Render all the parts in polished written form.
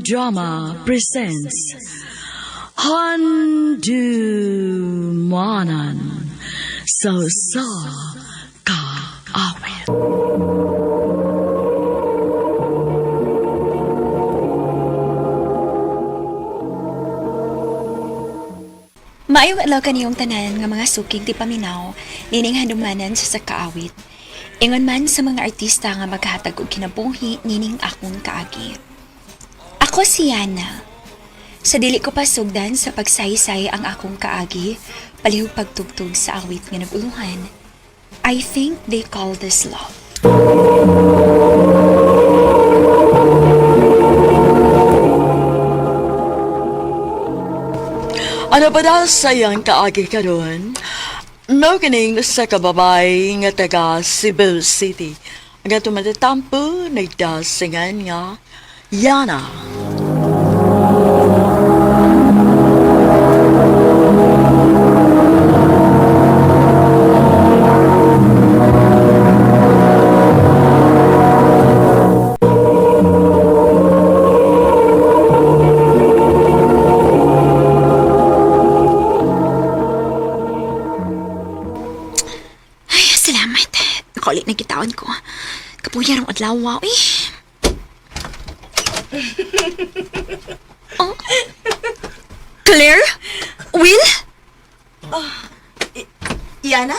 Drama presents Handumanan sa Sa Kaawit. Maayong adlaw kaniyong tanan nga mga suking ti paminaw nining handumanan sa sakaawit. Ingon man sa mga artista nga maghatag og kinabuhi nining akong kaagi. Ako si Yana. Sa dili ko pasugdan sa pagsaysay ang akong kaagi, palihog pagtugtog sa awit nga naguluhan. I think they call this love. Ano ba daw sayang kaagi karon? Mao kining sa kababay nga taga Cebu City. Ang atong matatampo nagdasingan nga Yana. Ay, salamat. Nakaulit na gitaon ko. Kapuya rong adlaw, eh. Oh. Claire? Will? Yana?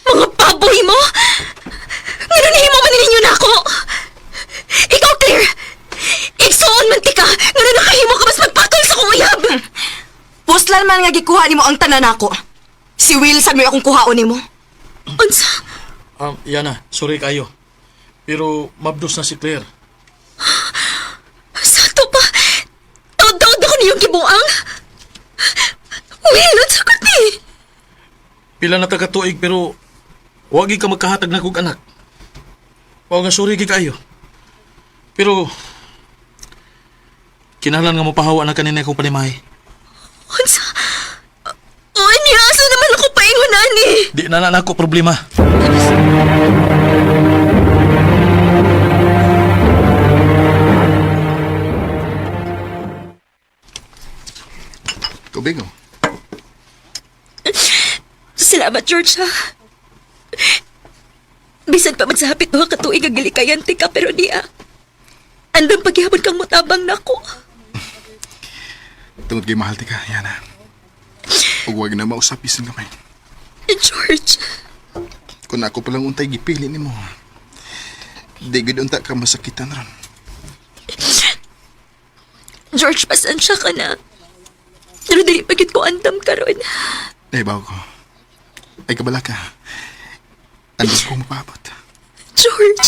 Mga baboy mo! Ngayon mo man ninyo na ako! Ikaw, Claire! Igsuon man ti ka! Ngayon nakahimo ka mas magpatol sa kong uyab! Puslan man nga gikuha nimo ang tanan nako. Si Will sad may akong kuhaon nimo. Unsa? Yana, sorry kayo. Pero mabdos na si Claire. Sato pa! Taod-taod ako niyong kibuang! Will, unsa ko ti? Pila na taga tuig pero wagi ka magkahatag na kog anak. Wa nga sorry gid kayo. Pero kinahanglan nga mopahawa na kanina akong panimahay. Unsa? Unya, asa naman ako paingon ani? Di na na nako problema. Tubig oh. Salamat, George, ha? Bisan pa man sa hapit duha ka tuig ang gilikayan ti ka, pero niya. Andam paghihapon kang mutabang nako. Tungod kay mahal ti ka, Yana. Ug wag na mausap bisan gamay. George, Kung ako palang untay gipili nimo. Di gud unta ka masakitan ron. George, pasensya ka na. Pero dili pagit ko andam karon. Ay, bawo ko. Ay, kabala ka. Andos ko mapaabot. George.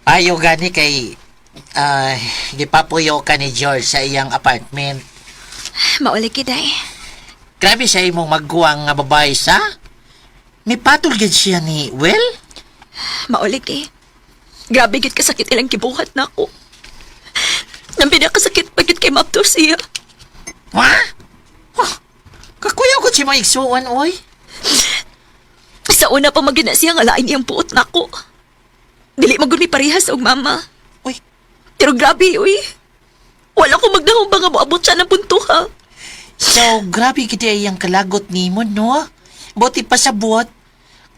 Ayo gani kay ah, gipapuyo ka ni George sa iyang apartment. Mauli kiday. Grabe sa imong magguwang nga babae sa. Mipatol gid siya ni Will. Mauli kay. Grabe gid kasakit ilang gibuhat nako. Nang pinakasakit pagit kay Mapto siya. Wa? Wah, kakuyaw ko siya maigsuon oy. Sa una pa magina siya nga lain iyang puot nako. Dili magud mi parehas og mama. Uy, Pero grabe, uy. Wala ko magdahong ba nga moabot siya ng punto, ha? so grabe kita iyang kalagot nimo no. Buti pa sa buot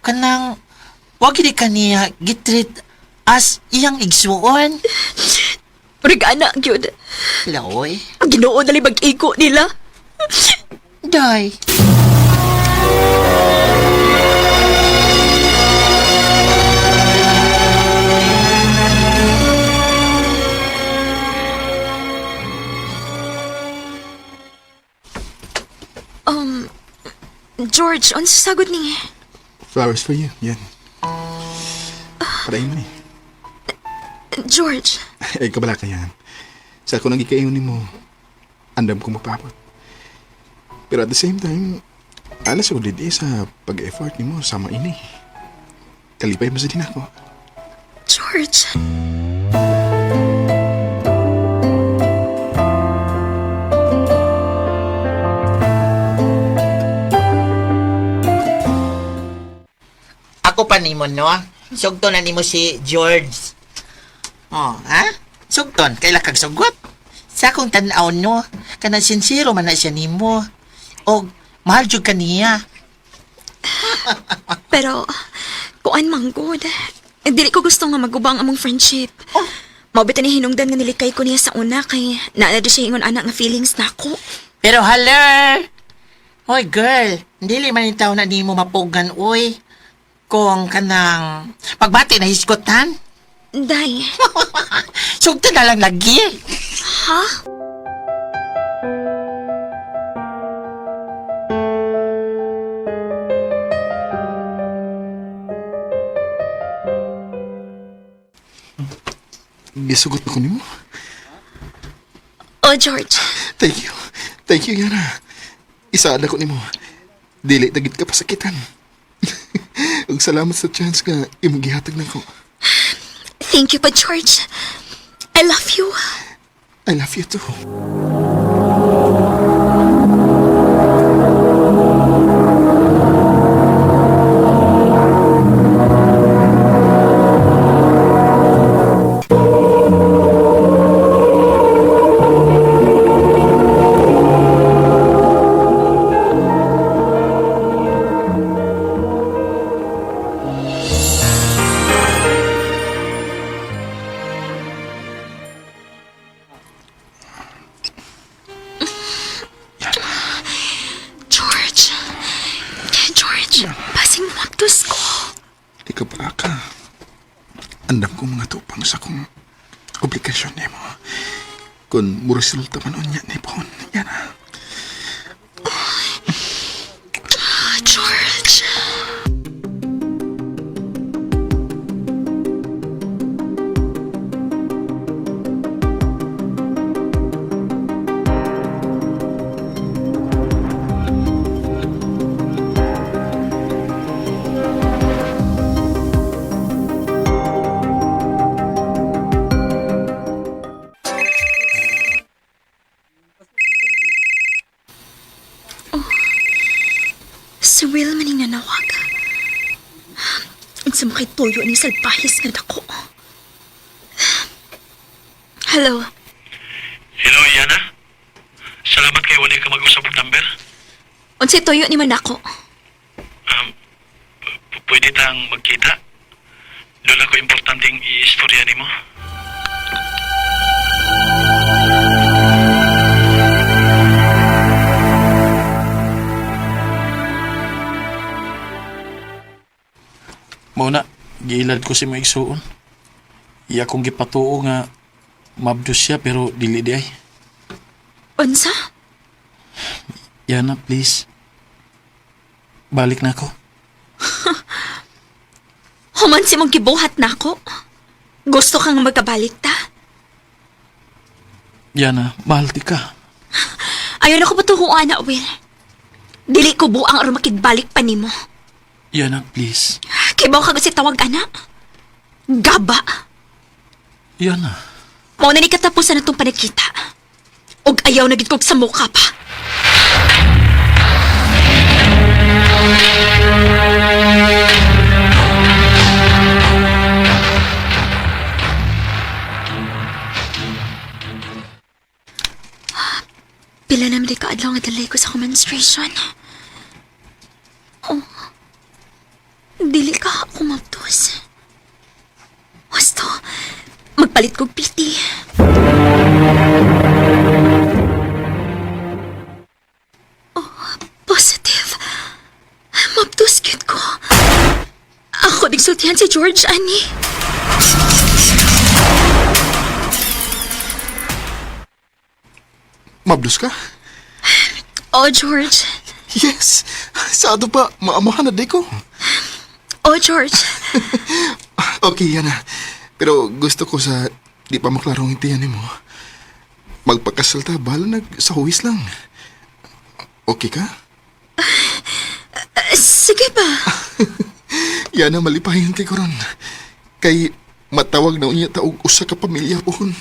kanang wa gid kaniya gitreat as iyang igsuon. Regana, gyud. Laoy. Ang Ginoo dali mag-igo nila. Day. George, unsa sagot ni? Flowers for you. Yan. Padayon man eh. George, Ay, kabala ka yan. Sa ako nang gikayon nimo, andam ko mapaabot. Pero at the same time, alas ulit eh sa pag-effort nimo sama ini. Kalipay mo sa din ako. George. pa nimo, no? Sugton na nimo si George. Oh, ha? Sugton, kaila kag sugot. Sa akong tan-aw, no? Kana sincero man na siya nimo. Og mahal jud ka niya. Pero, kuan man gud. Dili ko gusto nga maguba ang among friendship. Oh. Mao bitaw ni hinungdan nga nilikay ko niya sa una kay naa na siya ingon anak nga feelings nako. Pero hala! Hoy girl, dili man itaw na nimo mapugan uy. Kung kanang pagbati na hisgotan, Day, sugton na lang lagi. ha? Gisugot ko nimo. Oh, George. Thank you. Thank you, Yana. Isaad ako nimo. Dili tagit ka pasakitan. Ug salamat sa chance nga imong gihatag nako. Thank you pa, George. I love you. I love you too. George. George, basing mabdos ko. Ikaw pa ka. Andam ko mga tupang sa kong obligasyon nimo. Kung muresulta man unya ni Pon, Yana. Ah, George. Si Will maning nanawag. Unsa mo kay tuyo ni salbahis nga dako. Hello. Hello, Yana. Salamat kay wala ka mag-usap og number. Unsay tuyo ni man ako? Pwede tang magkita. Doon ako importanteng iistorya nimo. Muna, giilad ko si mga igsuon. Iya kong gipatuo nga mabdos siya pero dili di ay. Unsa? Yana, please. Balik na ako. Human si mong gibuhat nako. Gusto kang magkabalik ta? Yana, mahal ti ka. Ayaw na ko patuhuan na, Will. Dili ko buang aron makigbalik pa nimo. Yana, please. Kibaw ka si tawag ana. Gaba. Yana. Mao na ni katapusan na itong panagkita. Og ayaw na gid kog sa mukha pa. Pila naman di kaadlaw nga delay ko sa akong menstruation. Oh, dili ka ako mabdos. Wasto, magpalit kog PT. Oh, positive. Mabdos gyud ko. Ako ding sultihan si George, ani. Mablos ka? Oh, George. Yes! Sa ato pa, maamahan na di ko. Oh, George. Okay, Yana. Pero gusto ko sa di pa maklarong intiyan nimo. Magpakasal ta, bahala nag sa huwis lang. Okay ka? Sige ba? Yana, malipahin ti ko ron. Kay matawag na unya ta og usa ka pamilya pohon.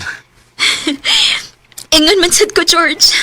Ingon man sad ko, George.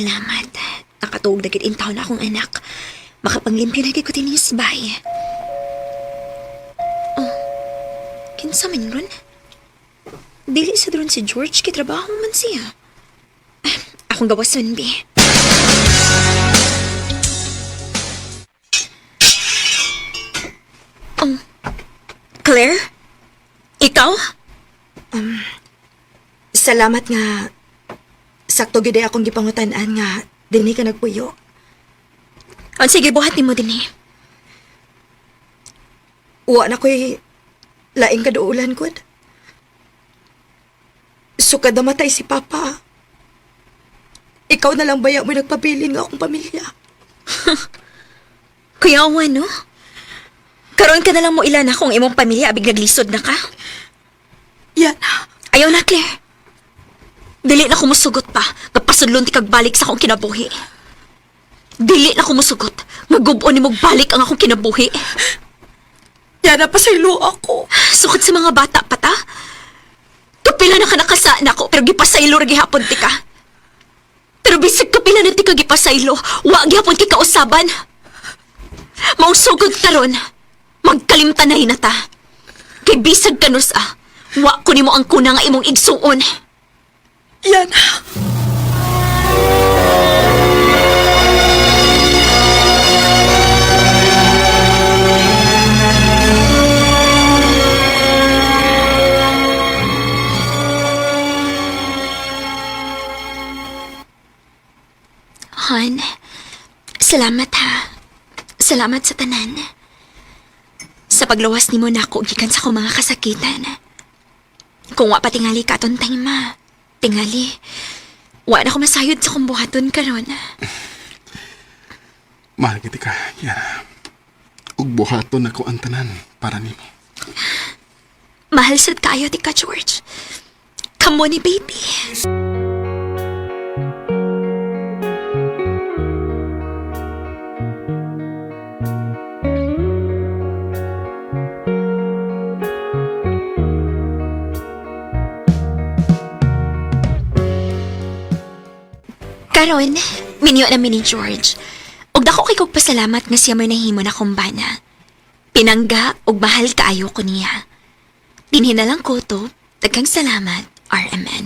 salamat. Nakatuog na gid in town akong anak. Makapanglimpyo na gid ko dinhi sa bahay. Oh, kinsa man ron? Dili sa ron si George kay trabaho man siya. Ah, akong gawason, bi. Oh, Claire? Ikaw? Salamat nga sakto gid ay akong gipangutan-an nga dinhi ka nagpuyo. Oh, sige, buhat nimo dinhi. Wa na ko'y laing kaduulan gud. Sukad namatay si Papa. Ikaw na lang baya mo nagpabilin nga akong pamilya. Kuyawa, no? Karoon ka na lang mo ilan akong imong pamilya abig naglisod na ka. Yan. Ayaw na, Claire. Dili na kumusugot pa. Napasudlon ti kag balik sa akong kinabuhi. Dili na kumusugot. Magubo ni mong balik ang akong kinabuhi. Yan na pasaylo ako. Sukod sa mga bata pa ta. Kapila na ka nakasa na ako, pero gipasaylo ra gihapon ti ka. Pero bisag kapila na ti ka gipasaylo, wa gihapon ti kausaban. Mausugod karon, magkalimtanay na ta. Kay bisag kanus ah, wa ko nimo ang kuna nga imong igsuon. Yan. Han, salamat ha. Salamat sa tanan. Sa paglawas nimo nako gikan sa akong mga kasakitan. Kung wa pa tingali ka aton time ma. Tingali. Wa na ko masayod sa akong buhaton karon. Mahal kita ka, Yana. Ug buhaton ako ang tanan para nimo. Mahal sad kaayo ti ka, George. Come on, ni baby. Karon, minyo na mi ni George. Ug dako kay kog pasalamat nga siya may nahimo na kumbana. Pinangga ug mahal kaayo ko niya. Dinhi na lang ko to. Daghang salamat, RMN.